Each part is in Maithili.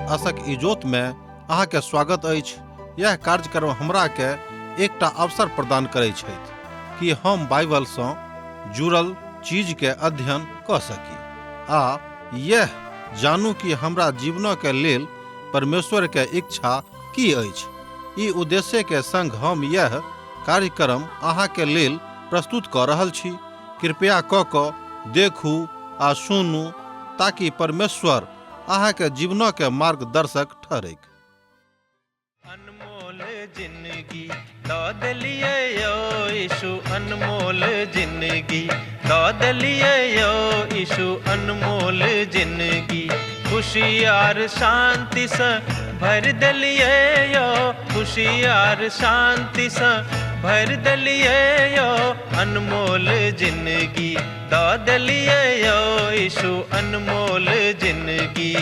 आशक इजोत में अहाँ के स्वागत अछि। यह कार्यक्रम हमरा के एकटा अवसर प्रदान करै छथि कि हम बाइबल सँ जुड़ल चीज के अध्ययन कऽ सकी आ यह जानू कि हमरा जीवन के लेल परमेश्वर के इच्छा की अछि। ई उद्देश्य के संग हम यह कार्यक्रम अहाँ के लेल प्रस्तुत कऽ रहल छी। कृपया कऽ कऽ देखू आ सुनू ताकि परमेश्वर अहाँ के जीवन के मार्गदर्शक ठहरैक। अनमोल जिंदगी दऽ देलियै यौ यीशु, अनमोल जिंदगी दऽ देलियै यौ यीशु, अनमोल जिंदगी खुशी आर शांतिसँ भरि देलियै यौ, खुशी आर शांतिसँ भरि देलियै यौ, अनमोल जिंदगी दऽ देलियै यौ यीशु, अनमोल जिंदगी।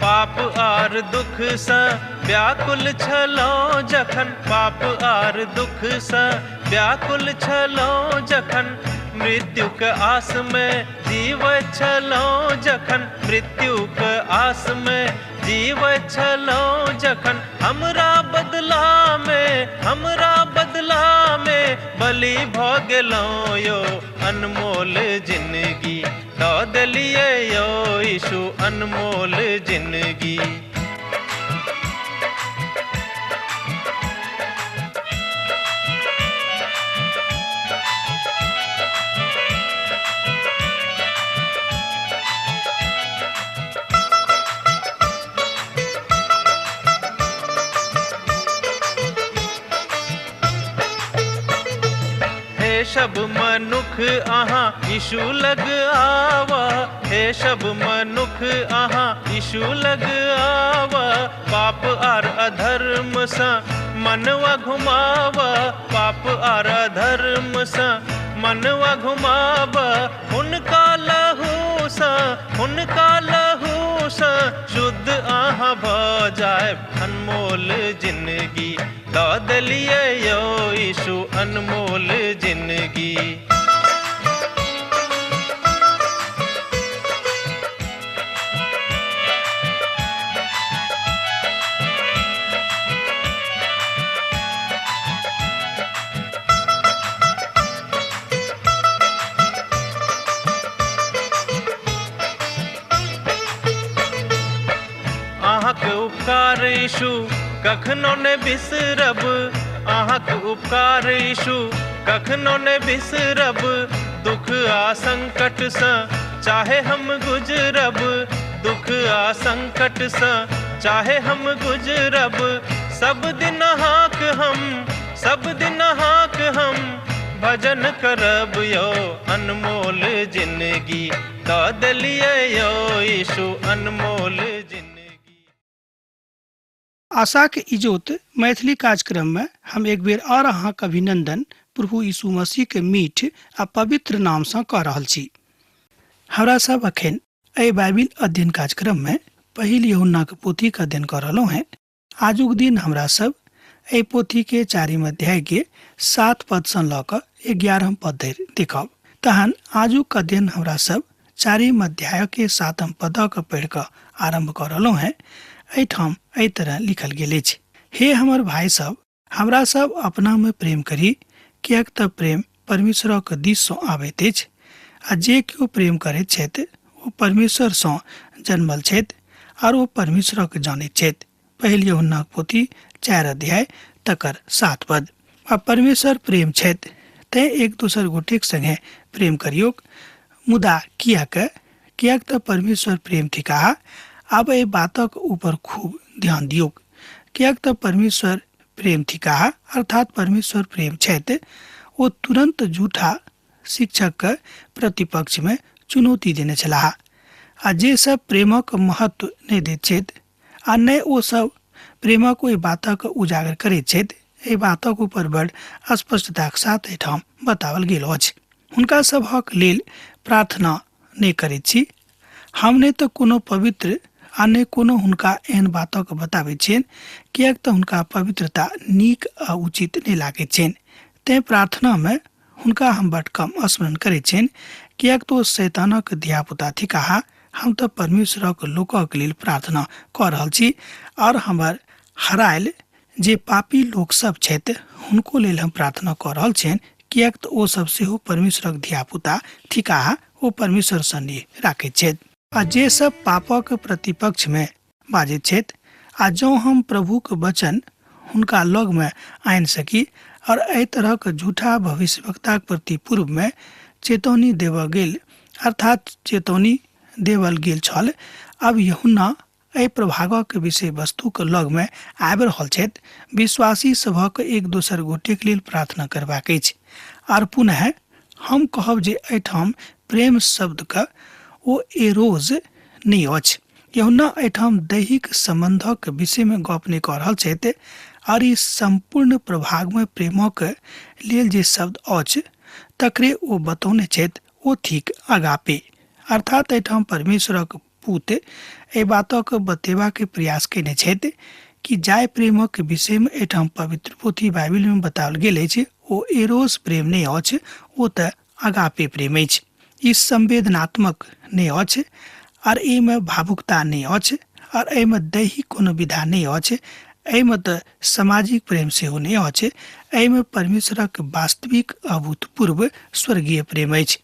पाप आर दुख सँ व्याकुल छलहुँ जखन, पाप आर दुख सँ व्याकुल छलहुँ जखन, मृत्युक आस में जीवैत छलहुँ जखन, मृत्युक आस में जीवैत छलहुँ जखन, हमरा बदला में, हमरा बदला में बलि भऽ गेलहुँ यौ, अनमोल जिंदगी दऽ देलियै यौ यीशु, अनमोल जिंदगी। हे सब मनुख अहाँ यीशु लग आवा, हे सब मनुख अहाँ यीशु लग आवा, पाप आर अधर्म सँ मनवा घुमावा, पाप आर अधर्म सँ मनवा घुमावा, हुनका लहू सँ, हुनका लहू सँ शुद्ध अहाँ भऽ जायब, अनमोल जिंदगी दऽ देलियै यौ यीशु, अनमोल जिंदगी। अहाँके उपकार यीशु कखनो ने बिसरब, अहाँके उपकार यीशु कखनो ने बिसरब, दुख आ संकट सँ चाहे हम गुजरब, दुख आ संकट सँ चाहे हम गुजरब, सब दिन अहाँक हम, सब दिन अहाँक हम भजन करब यौ, अनमोल जिंदगी दऽ देलियै यौ यीशु, अनमोल जिंदगी। आशाक इजोत मैथिली कार्यक्रम में हम एक बेर और अहाँक अभिनंदन प्रभु यीशु मसीह के मीठ आ पवित्र नाम सँ कऽ रहल छी। हमरा सब अखन एहि बाइबिल अध्ययन कार्यक्रम में पहिल यूहन्नाक पोथीक अध्ययन कऽ रहलहुँ हैं। आजुक दिन हमरा सब एहि पोथी के 4 अध्याय के 7 पद सँ लऽ कऽ 11 पद धरि देखब। तहन आजुक अध्ययन हमरा सब 4 अध्याय के 7 पद के पढ़ि कऽ आरम्भ कऽ रहलहुँ हैं। एहिठाम एहि तरह लिखल गेल अछि, हे हमर भाई सब, हमरा सब अपना में प्रेम करी, किएक तऽ प्रेम परमेश्वरक दिस सँ आबैत अछि, आ जे केओ प्रेम करैत छथि ओ परमेश्वर सँ जन्मल छथि आर ओ परमेश्वरक जानैत छथि। पहिल यूहन्नाक पोथी 4 अध्याय तकर 7 पद। आ परमेश्वर प्रेम छथि, तें एक दोसर गोटेक संगे प्रेम करियौक। मुदा किएक? किएक तऽ परमेश्वर प्रेम थिकाह। आब एहि बातक ऊपर खूब ध्यान दियौक, किएक तऽ परमेश्वर प्रेम थिकाह, अर्थात परमेश्वर प्रेम छथि। ओ तुरंत झूठा शिक्षक के प्रतिपक्ष में चुनौती देने छलाह, आ जे सब प्रेमक महत्व नहि दैत छथि आ नहि ओ सब प्रेमक ओहि बातक उजागर करैत छथि, एहि बातक ऊपर बड़ स्पष्टताक साथ एहिठाम बताओल गेल अछि। हुनका सभक लेल प्रार्थना नहि करैत छी। हम नहि तऽ कोनो पवित्र आ नहि कोनो हुनका एहन बातक बताबैत छियनि, किएक तऽ हुनका पवित्रता नीक आ उचित नहि लागैत छनि। तेँ प्रार्थनामे हुनका हम बड कम स्मरण करैत छियनि, किएक तऽ ओ शैतानक धियापुता थिकाह। हम तऽ परमेश्वरक लोकक लेल प्रार्थना कऽ रहल छी आओर हमर हरायल जे पापी लोकसभ छथि हुनको लेल हम प्रार्थना कऽ रहल छियनि, किएक तऽ ओ सब सेहो परमेश्वरक धियापुता थिकाह, ओ परमेश्वर सँ नेह राखैत छथि। आ जे सब पापक प्रतिपक्षमे बाजैत छथि, आ जँ हम प्रभुक वचन हुनका लगमे आनि सकी आओर एहि तरहक झूठा भविष्यवक्ताक प्रति पूर्वमे चेतौनी देबऽ गेल, अर्थात चेतौनी देवल गेल छल, आब यूहन्ना एहि प्रभागक विषय वस्तुक लगमे आबि रहल छथि। विश्वासी सभक एक दोसर गोटेक लेल प्रार्थना करबाक अछि। आर पुनः हम कहब जे एहिठाम प्रेम शब्दक ओ एरोज नहि अछि। यूहन्ना एहिठाम दैहिक सम्बन्धक विषयमे गप नहि कऽ रहल छथि, आर ई सम्पूर्ण प्रभागमे प्रेमक लेल जे शब्द अछि तकरे ओ बतौने छथि, ओ थिक अगापे। अर्थात एहिठाम परमेश्वरक पूत एहि बातक बतेबाक प्रयास कयने छथि कि जाहि प्रेमक विषयमे एहिठाम पवित्र पोथी बाइबिलमे बताओल गेल अछि ओ एरोस प्रेम नहि अछि, ओ तऽ अगापे प्रेम अछि। ई संवेदनात्मक नहि अछि आर एहिमे भावुकता नहि अछि आर एहिमे दैहिक कोनो विधा नहि अछि, एहिमे तऽ सामाजिक प्रेम सेहो नहि अछि, एहिमे परमेश्वरक वास्तविक अभूतपूर्व स्वर्गीय प्रेम अछि।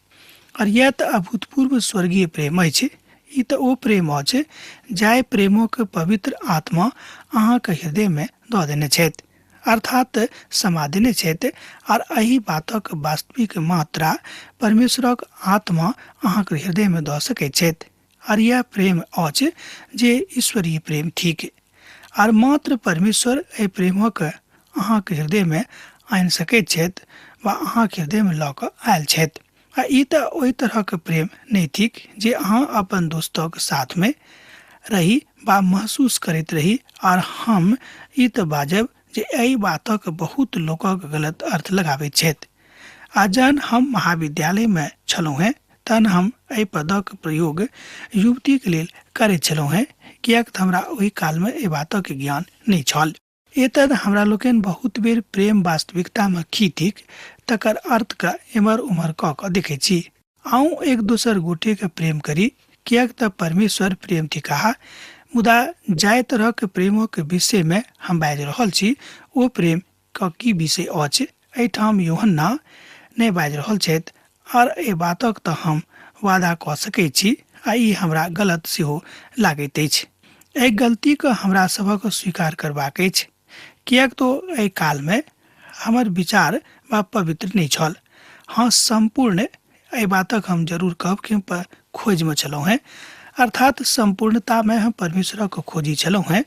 आओर इएह तऽ अभूतपूर्व स्वर्गीय प्रेम अछि। ई तऽ ओ प्रेम अछि जाहि प्रेमक पवित्र आत्मा अहाँके हृदयमे दऽ देने छथि, अर्थात समा देने छथि। आर एहि बातक वास्तविक मात्रा परमेश्वरक आत्मा अहाँके हृदयमे दऽ सकैत छथि। आर इएह प्रेम अछि जे ईश्वरीय प्रेम थिक। आर मात्र परमेश्वर एहि प्रेमक अहाँके हृदयमे आनि सकैत छथि वा अहाँके हृदयमे लऽ कऽ आयल छथि। आ ई तऽ ओहि तरहक प्रेम नहि थिक जे अहाँ अपन दोस्तक साथमे रही वा महसूस करैत रही। आर हम ई तऽ बाजब जे एहि बातक बहुत लोकक गलत अर्थ लगाबैत छथि। आ जहन हम महाविद्यालयमे छलहुँ हेँ तहन हम एहि पदक प्रयोग युवतीक लेल करैत छलहुँ हेँ, किएक तऽ हमरा ओहि कालमे एहि बातक ज्ञान नहि छल। एतद हमरा लोकनि बहुत बेर प्रेम वास्तविकतामे की थिक तकर अर्थके एम्हर ओम्हर कऽ कऽ देखैत छी। आउ एक दोसर गोटेके प्रेम करी, किएक तऽ परमेश्वर प्रेम थिकाह। मुदा जाहि तरहक प्रेमक विषयमे हम बाजि रहल छी ओ प्रेम क की विषय अछि एहिठाम यूहन्ना नहि बाजि रहल छथि। आर एहि बातक तऽ हम वादा कऽ सकैत छी आ ई हमरा गलत सेहो लागैत अछि। एहि गलतीके हमरा सभक स्वीकार करबाक अछि, किएक तऽ एहि कालमे हमर विचार वा पवित्र नहि छल। हँ, सम्पूर्ण एहि बातक हम जरूर कहब कि हम खोजमे छलहुँ हेँ, अर्थात सम्पूर्णतामे हम परमेश्वरक खोजी छलहुँ हेँ।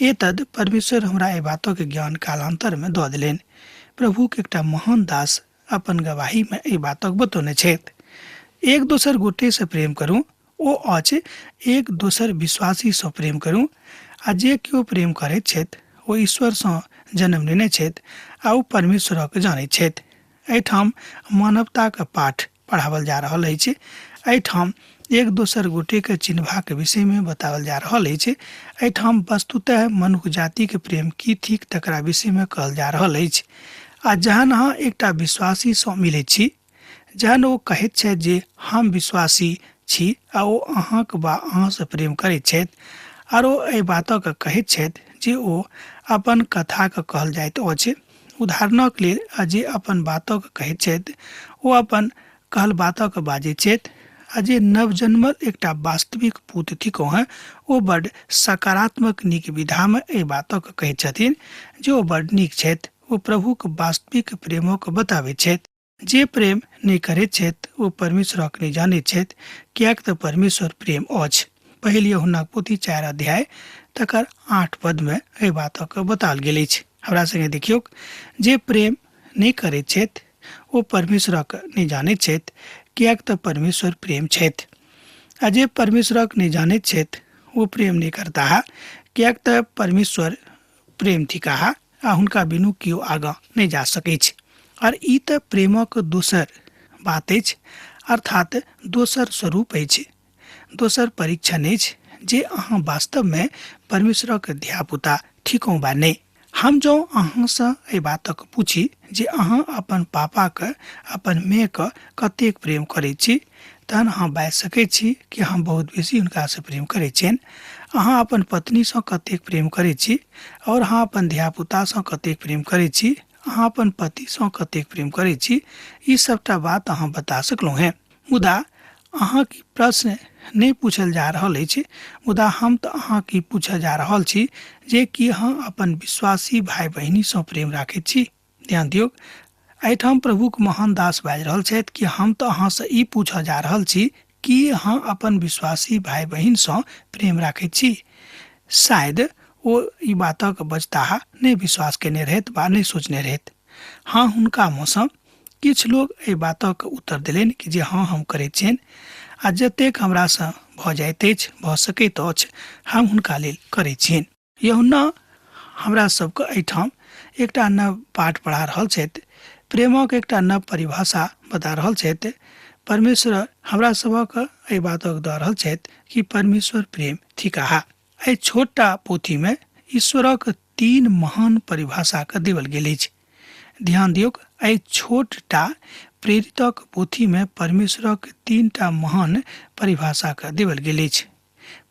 एतद परमेश्वर हमरा एहि बातक ज्ञान कालान्तरमे दऽ देलनि। प्रभुक एकटा महान दास अपन गवाहीमे एहि बातक बतौने छथि। एक दोसर गोटेसँ प्रेम करू, ओ अछि एक दोसर विश्वासीसँ प्रेम करू। आ जे केओ प्रेम करैत छथि ओ ईश्वरसँ जन्म लेने छथि आ ओ परमेश्वरक जानैत छथि। एहिठाम मानवताक पाठ पढ़ाओल जा रहल अछि। एहिठाम एक दोसर गोटेके चिन्हबाक विषयमे बताओल जा रहल अछि। एहिठाम वस्तुतः मनुख जातिके प्रेम की थिक तकरा विषयमे कहल जा रहल अछि। आ जहन अहाँ एकटा विश्वासीसँ मिलैत छी, जहन ओ कहैत छथि जे हम विश्वासी छी आ ओ अहाँक वा अहाँसँ प्रेम करैत छथि, आर ओ एहि बातक कहैत छथि जे ओ अपन कथाक कहल जाइत अछि। उदाहरणक लेल, आ जे अपन बातक कहैत छथि ओ अपन कहल बातक बाजैत छथि। आ जे नवजन्मल एकटा वास्तविक पूत थिकहुँ ओ बड सकारात्मक नीक विधामे एहि बातक कहैत छथिन जे ओ बड नीक छथि। ओ प्रभुक वास्तविक प्रेमक बताबैत छथि। जे प्रेम नहि करैत छथि ओ परमेश्वरक नहि जानैत छथि, किएक तऽ परमेश्वर प्रेम अछि। पहिल यूहन्नाक पोथी 4 अध्याय तकर 8 पदमे एहि बातक बताओल गेल अछि। हमरा संगे देखियौक, जे प्रेम नहि करैत छथि ओ परमेश्वरक नहि जानैत छथि, किएक तऽ परमेश्वर प्रेम छथि। आ जे परमेश्वरक नहि जानैत छथि ओ प्रेम नहि करताह, किएक तऽ परमेश्वर प्रेम थिकाह आ हुनका बिनु केओ आगाँ नहि जा सकैछ। आर ई तऽ प्रेमक दोसर बात अछि, अर्थात दोसर स्वरूप अछि, दोसर परीक्षण अछि जे अहाँ वास्तवमे परमेश्वरक धियापुता थिकहुँ वा नहि। हम जँ अहाँसँ एहि बातक पूछी जे अहाँ अपन पापाके, अपन मायके कतेक प्रेम करैत छी, तहन अहाँ बाजि सकैत छी कि हम बहुत बेसी हुनकासँ प्रेम करैत छियनि। अहाँ अपन पत्नीसँ कतेक प्रेम करैत छी और अहाँ अपन धियापुतासँ कतेक प्रेम करैत छी, अहाँ अपन पतिसँ कतेक प्रेम करैत छी, ई सबटा बात अहाँ बता सकलहुँ हेँ। मुदा अहाँके प्रश्न नहि पूछल जा रहल अछि, मुदा हम तऽ अहाँके पूछल जा रहल छी जे कि अहाँ अपन विश्वासी भाय बहिनीसँ प्रेम राखैत छी। ध्यान दियौ, एहिठाम प्रभुक महान दास बाजि रहल छथि कि हम तऽ अहाँसँ ई पूछऽ जा रहल छी कि अहाँ अपन विश्वासी भाय बहिनसँ प्रेम राखैत छी। शायद ओ ई बातक बजताह नहि विश्वास केने रहैत वा नहि सोचने रहैत। हाँ, हुनका मौसम किछु लोग एहि बातक उत्तर देलनि कि जे हाँ हम करैत छियनि आ जतेक हमरासँ भऽ जाइत अछि, भऽ सकैत अछि, हम हुनका लेल करैत छियनि। यूहन्ना हमरा सबके एहिठाम एकटा नव पाठ पढ़ा रहल छथि, प्रेमक एकटा नव परिभाषा बता रहल छथि। परमेश्वर हमरा सबक एहि बातक दऽ रहल छथि कि परमेश्वर प्रेम थिकाह। एहि छोटटा पोथीमे ईश्वरक तीन महान परिभाषाके देवल गेल अछि। ध्यान दियौक, एहि छोटटा प्रेरितक पोथीमे परमेश्वरक तीनटा महान परिभाषाके देवल गेल अछि।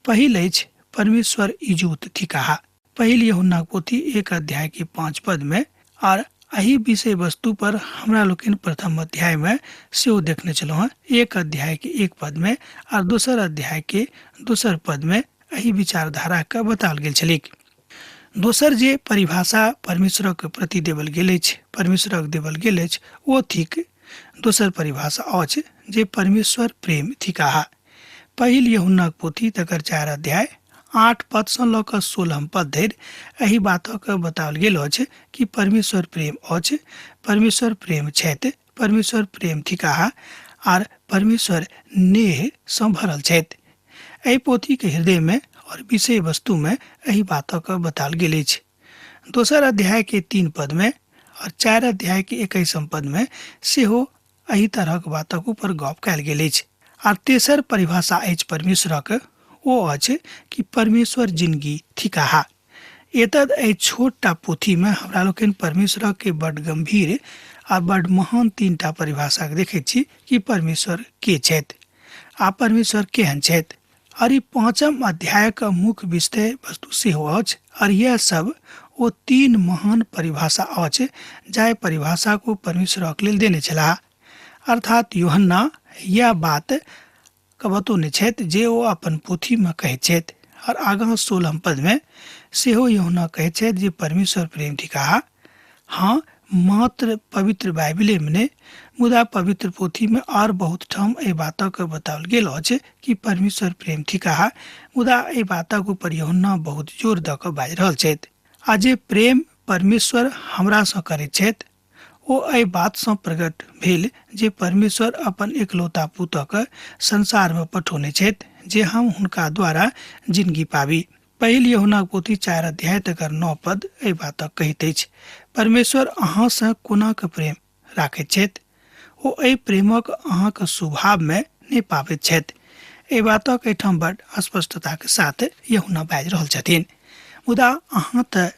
पहिल अछि परमेश्वर इजोत थिकाह। पहिल यूहन्नाक पोथी 1 अध्याय के 5 पद में, और एहि विषय वस्तु पर हमरा लोकनि प्रथम अध्याय में सेहो देखने छलहुँ हँ, 1 अध्याय के 1 पद में और दोसर अध्याय के दोसर पद में एहि विचारधारा के बताओल गेल छलैक। दोसर जे परिभाषा परमेश्वरक प्रति देवल गेल अछि, परमेश्वरक देवल गेल अछि, ओ थिक दोसर परिभाषा अछि जे परमेश्वर प्रेम थिकाह। पहिल यूहन्नाक पोथी तकर 4 अध्याय 8 पद सँ लऽ कऽ 16 पद धरि एहि बातक बताओल गेल अछि कि परमेश्वर प्रेम अछि, परमेश्वर प्रेम छथि, परमेश्वर प्रेम थिकाह आर परमेश्वर नेह सँ भरल छथि। एहि पोथीके हृदयमे और विषय वस्तुमे एहि बातक बताओल गेल अछि। दोसर अध्याय के 3 पद में और 4 अध्याय के 21 पद में सेहो एहि तरहक बातक ऊपर गप कयल गेल अछि। आर तेसर परिभाषा अछि परमेश्वरक, ओ अछि कि परमेश्वर जिंदगी थिकाह। एतद एहि छोटटा पोथीमे हमरा लोकनि परमेश्वरक के बड गंभीर आ बड महान तीनटा परिभाषाके देखैत छी कि परमेश्वर के छथि आ परमेश्वर केहन छथि। और ई 5 अध्यायक मुख्य विषय वस्तु सेहो अछि। और यह सब ओ 3 महान परिभाषा अछि जाहि परिभाषा को परमेश्वरक लेल देने छलाह। अर्थात यूहन्ना यह बात कबतो नहि छथि जे ओ अपन पोथीमे कहैत छथि। और आगाँ 16 पद में सेहो यूहन्ना कहैत छथि जे परमेश्वर प्रेम थिकाह। हाँ, मात्र पवित्र बाइबिलेमे नहि, मुदा पवित्र पोथीमे और बहुत ठाम एहि बातक बताओल गेल अछि कि परमेश्वर प्रेम थिकाह। मुदा एहि बातक ऊपर यूहन्ना बहुत जोर दऽ कऽ बाजि रहल छथि। आ जे प्रेम परमेश्वर हमरासँ करैत छथि ओ एहि बातसँ प्रकट भेल जे परमेश्वर अपन एकलौता पुतक संसारमे पठौने छथि जे हम हुनका द्वारा जिंदगी पाबी। पहिल यूहन्नाक पोथी 4 अध्याय तकर 9 पद एहि बातक कहैत अछि, परमेश्वर अहाँसँ कोना कऽ प्रेम राखैत छथि, ओ एहि प्रेमक अहाँक स्वभावमे नहि पाबैत छथि। एहि बातक एहिठाम बड स्पष्टताके साथ यूहन्ना बाजि रहल छथिन। मुदा अहाँ तऽ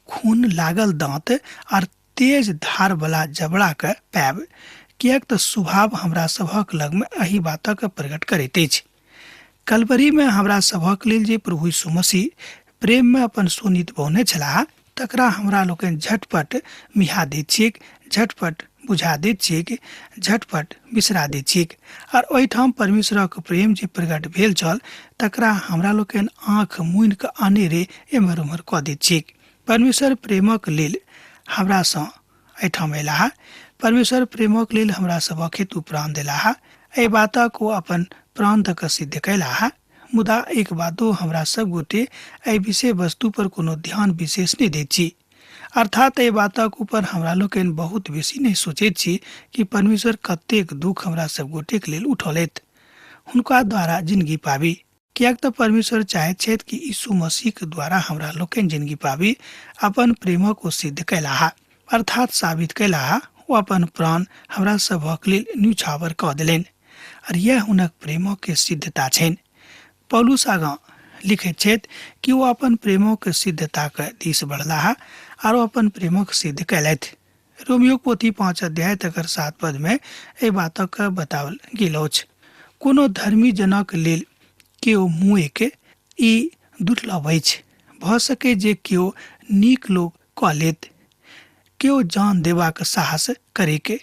खून लागल दाँत आर तेज धारवला जबड़ाके पायब, किएक तऽ स्वभाव हमरा सभक लगमे एहि बातक प्रकट करैत अछि। कलवरीमे हमरा सभक लेल जे प्रभु यीशु मसीह प्रेममे अपन शोणित बहने छलाह तकरा हमरा लोकनि झटपट मिहा दैत छियैक, झटपट बुझा दैत छियैक, झटपट बिसरा दैत छियैक। आर ओहिठाम परमेश्वरक प्रेम जे प्रकट भेल छल तकरा हमरा लोकनि आँख मुनि कऽ अनेरे एम्हर ओम्हर कऽ दैत छियैक। परमेश्वर प्रेमक लेल हमरासँ एहिठाम अयलाह, परमेश्वर प्रेमक लेल हमरा सभक हेतु प्राण देलाह। एहि बातक ओ अपन प्राण दऽ कऽ सिद्ध कयलाह। मुदा एक बातो हमरा सब गोटे एहि विषय वस्तु पर कोनो ध्यान विशेष नहि दैत छी। अर्थात एहि बातक ऊपर हमरा लोकनि बहुत बेसी नहि सोचैत छी कि परमेश्वर कतेक दुख हमरा सब गोटेक लेल उठौलथि हुनका द्वारा जिंदगी पाबी। किएक तऽ परमेश्वर चाहैत छथि कि यीशु मसीहके द्वारा हमरा लोकनि जिंदगी पाबी। अपन प्रेमक ओ सिद्ध कयलाह, अर्थात साबित कयलाह। ओ अपन प्राण हमरा सभक लेल न्यौछावर कऽ देलनि और यह हुनक प्रेमक सिद्धता छनि। पौलुस आगाँ लिखैत छथि कि ओ अपन प्रेमक सिद्धताक दिस बढ़लाह आर अपन प्रेमक सिद्ध कयलथि। रोमियो पोथी 5 अध्याय तकर 7 पद में एहि बातक बताओल गेल अछि। कोनो धर्मी जनक लेल केओ मुँह के ई दुर्लभ अछि। भऽ सके जे केओ नीक लोक कऽ लेत, केओ जान देबाक साहस करे के।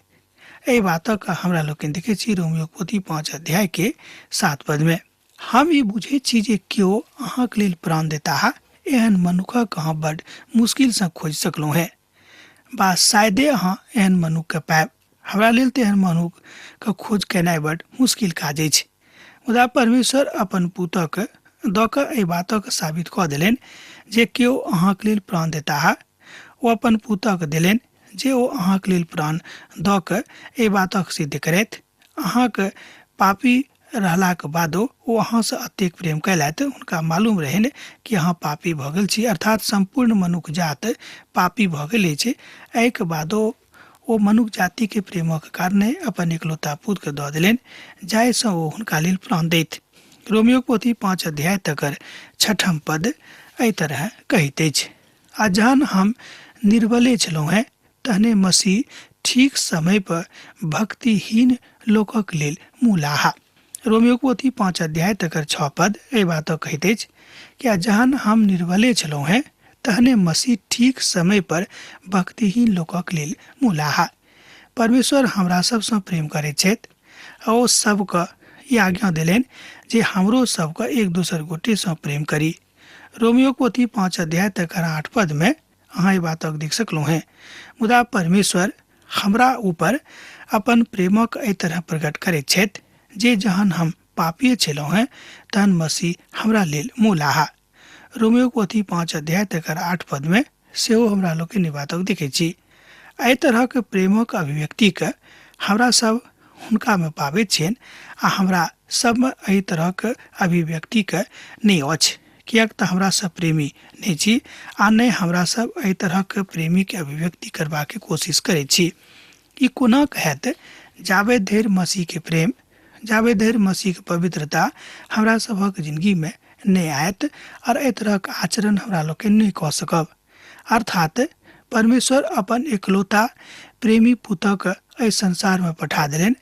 एहि बातक हमरा लोकनि देखै छी रोमियो पोथी 5 अध्याय के 7 पद में। हम ई बुझै छी जे केओ अहाँके लेल प्राण देताह, एहन मनुखक अहाँ बड मुश्किलसँ खोजि सकलहुँ हेँ, बा शायदे अहाँ एहन मनुखके पायब। हमरा लेल तऽ एहन मनुखके खोज केनाइ बड मुश्किल काज अछि। मुदा परमेश्वर अपन पुतक दऽ कऽ एहि बातक साबित कऽ देलनि जे केओ अहाँके लेल प्राण देताह। ओ अपन पुतक देलनि जे ओ अहाँके लेल प्राण दऽ कऽ एहि बातक सिद्ध करथि। अहाँके पापी रहलाक बादो ओ अहाँसँ अतेक प्रेम कयलथि। हुनका मालूम रहनि कि अहाँ पापी भऽ गेल छी, अर्थात सम्पूर्ण मनुख जात पापी भऽ गेल अछि। एहिके बादो ओ मनुख जातिके प्रेमक कारणे अपन एकलौता पुत्रके दऽ देलनि जाहिसँ ओ हुनका लेल प्राण दैत। रोमियो पोथी 5 अध्याय तकर 6 पद एहि तरह कहैत अछि, आ जहन हम निर्बले छलहुँ हेँ तहने मसीह ठीक समय पर भक्तिहीन लोकक लेल मुलाहा। रोमियो पोथी 5 अध्याय तकर 6 पद एहि बातक कहैत अछि कि आ जहन हम निर्बले छलहुँ हेँ तहने मसीह ठीक समय पर भक्तिहीन लोकक लेल मुलाहा। परमेश्वर हमरा सबसँ प्रेम करैत छथि आ ओ सबके ई आज्ञा देलनि जे हमरो सबके एक दोसर गोटेसँ प्रेम करी। रोमियो पोथी 5 अध्याय तकर 8 पद में अहाँ ई बातक देख सकलहुँ हेँ। मुदा परमेश्वर हमरा ऊपर अपन प्रेमक एहि तरह प्रकट करैत छथि जे जहन हम पापिये छलहुँ हेँ तहन मसीह हमरा लेल मुलाहा। रोमियो पोथी 5 अध्याय तकर 8 पद में सेहो हमरा लोकनि ई बातक देखै छी। एहि तरहक प्रेमक अभिव्यक्तिके हमरा सब हुनकामे पाबैत छियनि आ हमरा सबमे एहि तरहक अभिव्यक्तिके नहि अछि, किएक तऽ हमरा सब प्रेमी नहि छी आ नहि हमरा सब एहि तरहक प्रेमीके अभिव्यक्ति करबाके कोशिश करै छी। ई कोना हैत जाबे धरि मसीहके प्रेम, जाबे धरि मसीहके पवित्रता हमरा सभक जिंदगीमे नहि आयत और एहि तरहक आचरण हमरा लोकनि नहि कऽ सकब। अर्थात परमेश्वर अपन एकलौता प्रेमी पुतक एहि संसारमे पठा देलनि।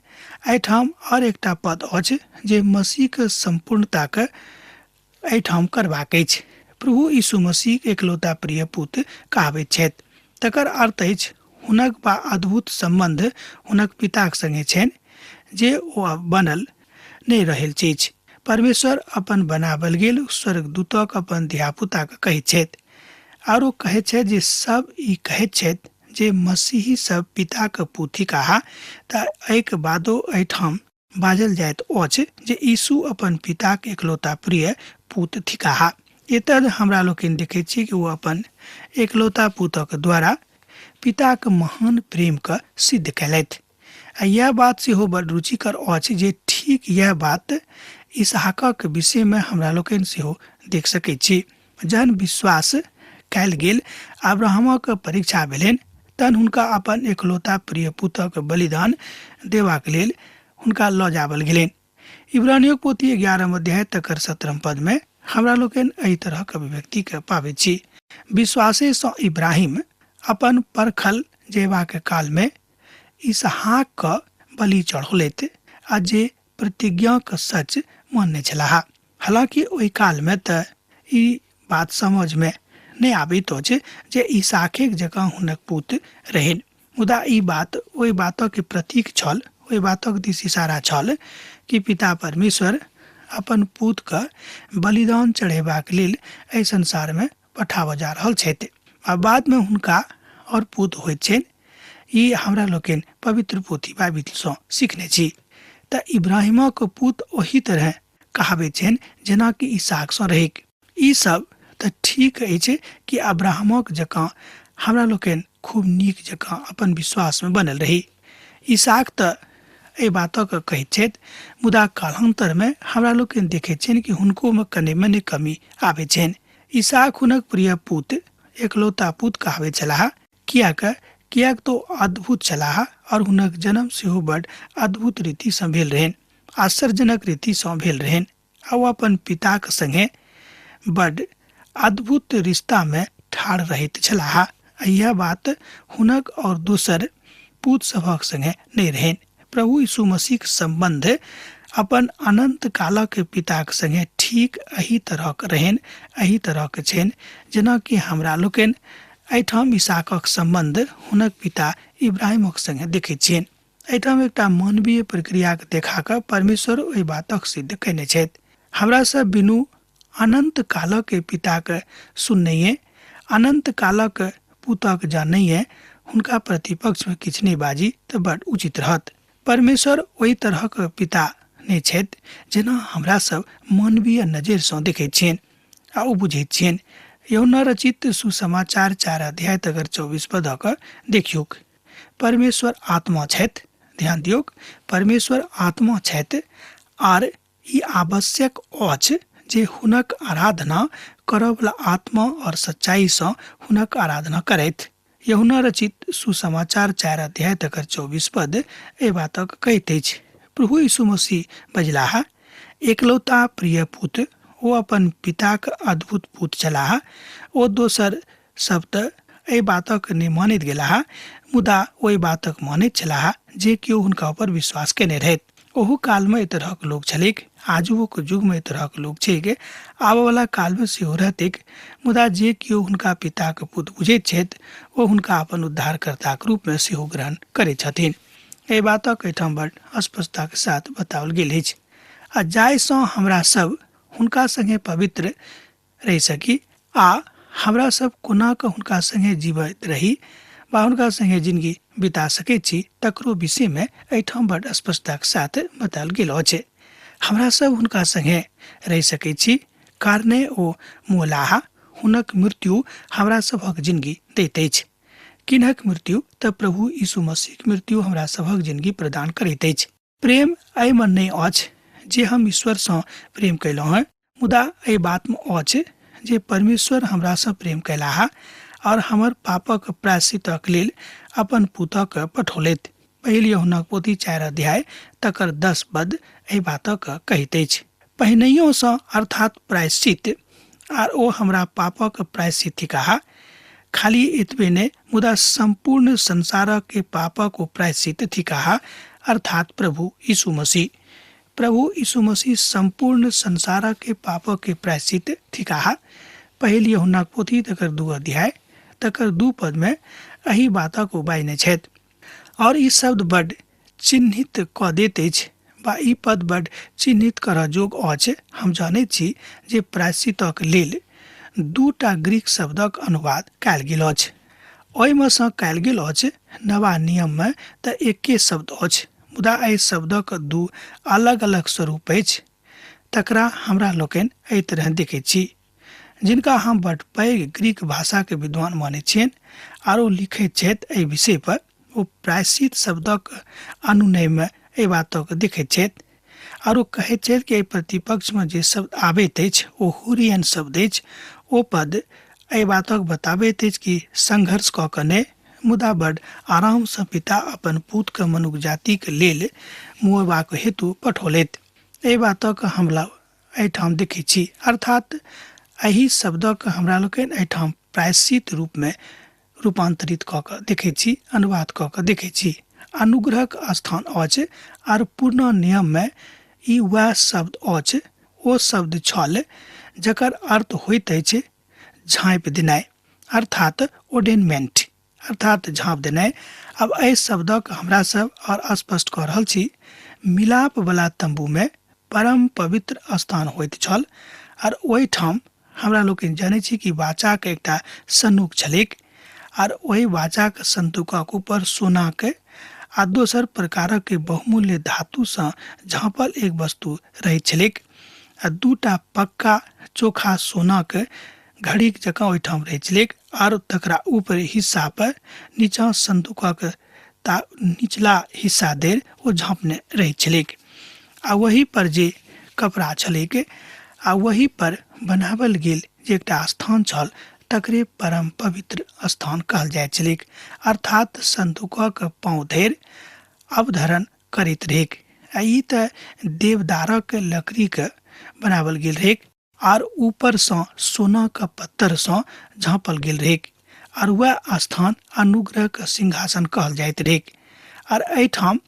एहिठाम और एकटा पद अछि जे मसीहके सम्पूर्णताके एहिठाम करबाक अछि। प्रभु यीशु मसीह एकलौता प्रिय पुत कहाबैत छथि। तकर अर्थ अछि हुनक बा अद्भुत सम्बन्ध हुनक पिताक संगे छनि जे ओ बनल नहि रहल चीज। परमेश्वर अपन बनावल गेल स्वर्गदूतक अपन धियापुताके कहैत छथि आरो कहैत छथि जे सब ई कहैत छथि जे मसीही सब पिताके पुत थिकाह, तऽ एहिके बादो एहिठाम बाजल जाइत अछि जे यीशु अपन पिताक एकलौता प्रिय पुत थिकाह। एतऽ हमरा लोकनि देखैत छी कि ओ अपन एकलौता पुतक द्वारा पिताक महान प्रेमके सिद्ध कयलथि। आ यह बात सेहो बड़ रुचिकर अछि जे ठीक यह बात इसहाकक विषयमे हमरा लोकनि सेहो देख सकैत छी। जहन विश्वास कयल गेल अब्राहमक परीक्षा भेलनि तहन हुनका अपन एकलौता प्रिय पुतक बलिदान देबाक लेल हुनका लऽ जाबल गेलनि। इब्रानियों पोथी 11 अध्याय तकर 17 पद में हमरा लोकनि एहि तरहक अभिव्यक्तिके पाबैत छी। विश्वासेसँ इब्राहिम अपन परखल जेबाक कालमे इसहाकके बलि चढ़ौलथि आ जे प्रतिज्ञाके सच मानने छलाह। हालांकि ओहि कालमे तऽ ई बात समझमे नहि आबैत अछि जे इसहाकेक जकाँ हुनक पुत रहनि, मुदा ई बात ओहि बातक प्रतीक छल, ओहि बातक दिस इशारा छल कि पिता परमेश्वर अपन पुतके बलिदान चढ़ेबाक लेल एहि संसारमे पठाबऽ जा रहल छथि आ बादमे हुनका और पुत होइत छनि। ई हमरा लोकनि पवित्र पोथी बाइबिलसँ सीखने छी। तऽ इब्राहिमक पुत ओही तरह कहाबैत छनि जेनाकि इसहाकसँ रहैक। ई सब तऽ ठीक अछि कि अब्राहमक जकाँ हमरा लोकनि खूब नीक जकाँ अपन विश्वासमे बनल रही। इसहाक तऽ एहि बातक कहैत छथि, मुदा कालान्तरमे हमरा लोकनि देखैत छियनि कि हुनकोमे कने मने कमी आबैत छनि। इसहाक हुनक प्रिय पुत, एकलौता पुत कहाबैत छलाह, किएक किएक तऽ ओ अद्भुत छलाह आओर हुनक जन्म सेहो बड अद्भुत रीतिसँ भेल रहनि, आश्चर्यजनक रीतिसँ भेल रहनि आ ओ अपन पिताक संगे बड अद्भुत रिश्तामे ठाढ़ रहैत छलाह। आ इएह बात हुनक आओर दोसर पूत सभक संगे नहि रहनि। प्रभु यीशु मसीहक सम्बन्ध अपन अनन्त कालक पिताक संगे ठीक एही तरहक रहनि, एही तरहक छनि, जेनाकि हमरा लोकनि एहिठाम इसाकक सम्बन्ध हुनक पिता इब्राहिमक संगे देखैत छियनि। एहिठाम एकटा मानवीय प्रक्रियाके देखा कऽ परमेश्वर ओहि बातक सिद्ध कयने छथि। हमरा सब बिनु अनन्त कालक पिताक सुननहिये, अनन्त कालक पुतक जाननहिये हुनका प्रतिपक्षमे किछु नहि बाजी तऽ बड उचित रहत। परमेश्वर ओहि तरहक पिता नहि छथि जेना हमरा सब मानवीय नजरिसँ देखैत छियनि आ ओ बुझैत छियनि। यौना रचित सुसमाचार 4 अध्याय तकर 24 पदक देखियौक। परमेश्वर आत्मा छथि, ध्यान दियौक, परमेश्वर आत्मा छथि आर ई आवश्यक अछि जे हुनक आराधना करऽवला आत्मा और सच्चाइसँ हुनक आराधना करथि। यूहन्ना रचित सुसमाचार 4 अध्याय तकर 24 पद एहि बातक कहैत अछि। प्रभु यीशु मसीह बजलाह, एकलौता प्रिय पुत्र, ओ अपन पिताक अद्भुत पुत्र छलाह। ओ दोसर सब तऽ एहि बातक नहि मानैत गेलाह, मुदा ओहि बातक मानैत छलाह जे केओ हुनका ऊपर विश्वास केने रहैत। ओहू कालमे एहि तरहक लोक छलैक, आजुओक युगमे एहि तरहक लोक छैक, आबऽवला कालमे सेहो रहतैक। मुदा जे केओ हुनका पिताक पुत्र बुझैत छथि ओ हुनका अपन उद्धारकर्ताक रूपमे सेहो ग्रहण करैत छथिन। एहि बातक एहिठाम बड़ स्पष्टताक साथ बताओल गेल अछि। आ जाहिसँ हमरा सब हुनका संगे पवित्र रहि सकी आ हमरा सब कोना कऽ हुनका संगे जीवैत रही वा हुनका संगे जिंदगी बिता सकैत छी तकरो विषयमे एहिठाम बड़ स्पष्टताक साथ बताओल गेल अछि। हमरा सब हुनका संगे रहि सकैत छी कारणे ओ मोलाह, हुनक मृत्यु हमरा सभक जिंदगी दैत अछि। किन्हक मृत्यु? तऽ प्रभु यीशु मसीहक मृत्यु हमरा सभक जिंदगी प्रदान करैत अछि। प्रेम एहिमे नहि अछि जे हम ईश्वरसँ प्रेम कयलहुँ हेँ, मुदा एहि बातमे अछि जे परमेश्वर हमरासँ प्रेम कयलाह आओर हमर पापक प्रायश्चितक लेल अपन पुतक पठौलथि। पहिल यूहन्नाक पोथी 4 अध्याय तकर 10 पद एहि बातक कहैत अछि। पहिनहियोसँ अर्थात प्रायश्चित, आर ओ हमरा पापक प्रायश्चित थिकाह। खाली एतबे नहि, मुदा सम्पूर्ण संसारक पापक ओ प्रायश्चित थिकाह, अर्थात प्रभु यीशु मसीह। प्रभु यीशु मसीह सम्पूर्ण संसारक पापक के प्रायश्चित थिकाह। पहिल यूहन्नाक पोथी तकर 2 अध्याय तकर 2 पद में एहि बातक ओ बाजने छथि। और ई शब्द बड चिन्हित कऽ दैत अछि वा ई पद बड चिन्हित करऽ जोग अछि। हम जानैत छी जे प्रायश्चितक लेल 2टा ग्रीक शब्दक अनुवाद कयल गेल अछि। ओहिमे सँ कयल गेल अछि नवा नियममे तऽ एके शब्द अछि, मुदा एहि शब्दक 2 अलग-अलग स्वरूप अछि। तकरा हमरा लोकनि एहि तरह देखैत छी। जिनका हम बड पैघ ग्रीक भाषाके विद्वान मानैत छियनि आर ओ लिखैत छथि एहि विषय पर, ओ प्रायश्चित शब्दक अनुनयमे एहि बातक देखैत छथि आर ओ कहैत छथि कि एहि प्रतिपक्षमे जे शब्द आबैत अछि ओ हुरियन शब्द अछि। ओ पद एहि बातक बताबैत अछि कि संघर्ष कऽ कऽ नहि, मुदा बड आरामसँ पिता अपन पुतके मनुख जातिक लेल मुएबाक हेतु पठौलथि। एहि बातक हमला एहिठाम देखैत छी। अर्थात एहि शब्दक हमरा लोकनि एहिठाम प्रायश्चित रूपमे रूपान्तरित कऽ कऽ देखैत छी, अनुवाद कऽ कऽ देखैत छी। अनुग्रहक स्थान अछि आर पूर्ण नियममे ई वएह शब्द अछि, ओ शब्द छल जकर अर्थ होइत अछि झाँपि देनाइ, अर्थात ओर्डेनमेंट, अर्थात झाँप देनाइ। अब एहि शब्दक हमरा सब और स्पष्ट कऽ रहल छी। मिलाप वाला तंबू में परम पवित्र स्थान होइत छल आर ओहिठाम हमरा लोकनि जानै छी कि वाचाक एकटा सन्नुक छलैक आर ओहि वाचाक संदूकक ऊपर सोनाक आ दोसर प्रकारक बहुमूल्य धातुसँ झाँपल एक वस्तु रहैत छलैक आ 2टा पक्का चोखा सोनाक घड़ीक जकाँ ओहिठाम रहैत छलैक आर तकरा ऊपर हिस्सा पर नीचा संदूकक ता निचला हिस्सा धरि ओ झाँपने रहैत छलैक आ ओहि पर जे कपड़ा छलैक आ ओहि पर बनावल गेल जे एकटा स्थान छल तकरे परम पवित्र स्थान कहल जाइत छलैक। अर्थात संदूकक पाँव धरि अवधरण करैत रहैक। आ ई तऽ देवदारक लकड़ीके बनावल गेल रहैक आर ऊपरसँ सोनाक पत्तरसँ झाँपल गेल रहैक आर वएह स्थान अनुग्रहक सिंहासन कहल जाइत रहैक। आर एहिठाम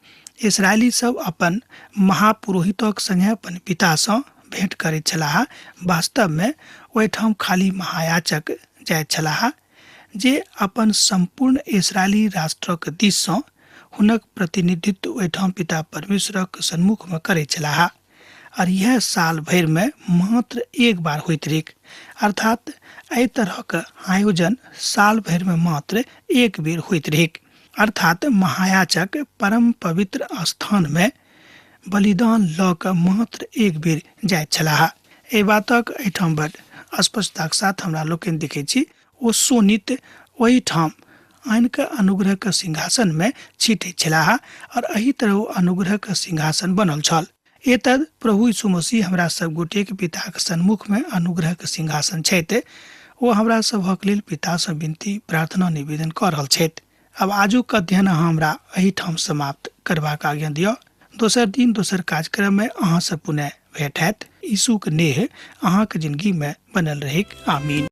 इसराइली सब अपन महापुरोहितक संगे अपन पितासँ भेंट करैत छलाह। वास्तवमे ओहिठाम खाली महायाजक जाइत छलाह जे अपन सम्पूर्ण इसराइली राष्ट्रक दिससँ हुनक प्रतिनिधित्व ओहिठाम पिता परमेश्वरक सन्मुखमे करैत छलाह। आर यह साल भरिमे मात्र एक बार होइत रहैक। अर्थात एहि तरहक आयोजन साल भरिमे मात्र एक बेर होइत रहैक। अर्थात महायाजक परम पवित्र स्थानमे बलिदान लऽ कऽ मात्र एक बेर जाइत छलाह। एहि बातक एहिठाम बड स्पष्टताक साथ हमरा लोकनि देखै छी। ओ शोणित ओहिठाम आनि कऽ अनुग्रहक सिंहासनमे छीटैत छलाह और एहि तरह ओ अनुग्रहक सिंहासन बनल छल। एतद प्रभु यीशु मसीह हमरा सब गोटेक पिताक सन्मुखमे अनुग्रहक सिंहासन छथि। ओ हमरा सभक लेल पितासँ विनती प्रार्थना निवेदन कऽ रहल छथि। आब आजुक अध्ययन अहाँ हमरा एहिठाम समाप्त करबाक आज्ञा दिअ। दोसर दिन दोसर कार्यक्रममे अहाँसँ पुनः भेट हैत। यीशुक नेह अहाँक जिंदगीमे बनल रहैक। आमीन।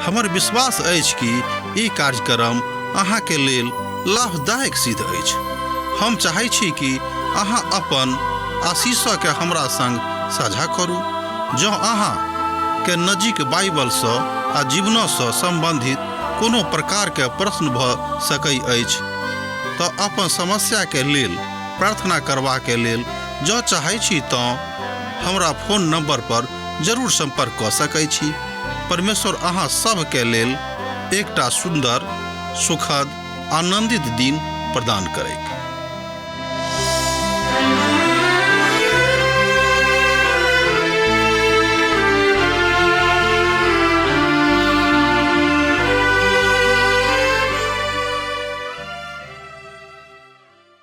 हमर विश्वास अछि कि ई कार्यक्रम अहाँके लेल लाभदायक सिद्ध अछि। हम चाहै छी कि अहाँ अपन आशीषके हमरा संग साझा करू। जँ अहाँ के नजीक बाइबलसँ आ जीवनसँ सम्बन्धित कोनो प्रकारके प्रश्न भऽ सकै अछि तऽ अपन समस्याके लेल प्रार्थना करबाके लेल जँ चाहै छी तँ हमरा फोन नंबर पर जरूर संपर्क कऽ सकै छी। परमेश्वर अहाँ सभके लेल एकटा सुन्दर, सुखद, आनंदित दिन प्रदान करैक।